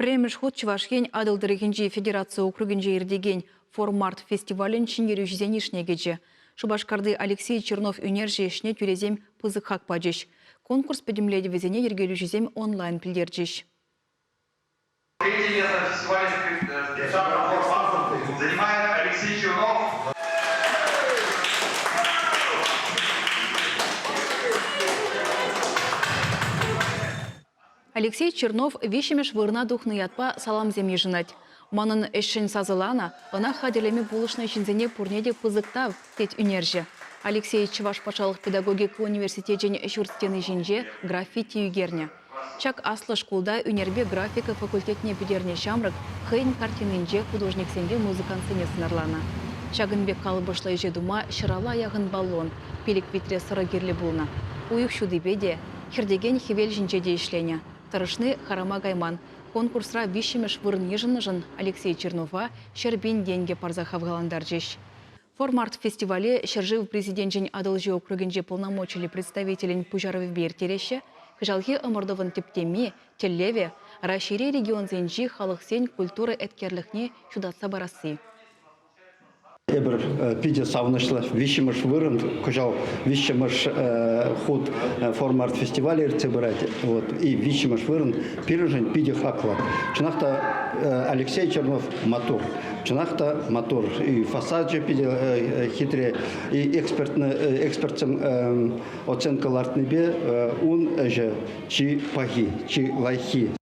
Пӗрремӗш хут Чӑваш Ен Атӑл тӑрӑхӗнчи федераци округӗнче иртекен Формарт фестивалӗн ҫӗнтерӳҫисен йышне кӗчӗ. Шупашкарти Алексей Чернов ӳнерҫӗ ӗҫне тӳресем пысӑк хак пачӗҫ. Конкурс пӗтӗмлетӗвӗсене йӗркелӳҫӗсем онлайн пӗлтерчӗҫ. Третье место на фестивале занимает Алексей Чернов. Алексей Чернов виҫҫӗмӗш вырӑна тухнӑ ятпа саламсем йышӑнать. Манӑн ӗҫшӗн сасӑланӑ, ӑна хатӗрлеме пулӑшнӑ ҫынсене пурне те пысӑк тав, тет ӳнерҫӗ. Алексей Чӑваш патшалӑх педагогика университечӗн ҫурт стени ҫинче граффити ӳкернӗ. Ҫак аслӑ шкулта ӳнерпе графика факультетне пӗтернӗ ҫамрӑк хӑйӗн картининче художниксемпе музыкантсене сӑнарланӑ. Ҫакӑн пек калӑпӑшлӑ ӗҫе тума ҫӑрала яхӑн баллон, пилӗк витре сӑрӑ кирлӗ пулнӑ. Уйӑх ҫутипе те, Хӗртекен хӗвел ҫинче те ӗҫленӗ. Тӑрӑшни харама кайман. Конкурсра виҫҫӗмӗш вырӑн йышӑннӑшӑн Алексей Чернова 100 000 тенкӗ парса хавхалантарчӗҫ. Формарт фестивале ҫӗршыв Президенчӗн Атӑлҫи округӗнчи полномочиллӗ представителӗн пуҫарӑвӗпе ирттереҫҫӗ. Кӑҫалхи ӑмӑртӑвӑн тӗп теми, тӗллевӗ, Раҫҫейри регионсенчи халӑхсен культура еткерлӗхне ҫутатса парасси. Эпир питӗ савӑнӑҫлӑ виҫҫӗмӗш вырӑн кӑҫал виҫҫӗмӗш хут формарт фестиваль иртсе пырать. Вот и виҫҫӗмӗш вырӑн пирӗншӗн питӗ хаклӑ. Чӑнах та Алексей Чернов маттур. Чӑнах та маттур. И фасачӗ питӗ хитре. И экспертсем оценка лартнипе ун ӗҫӗ чи пахи, чи лайӑххи.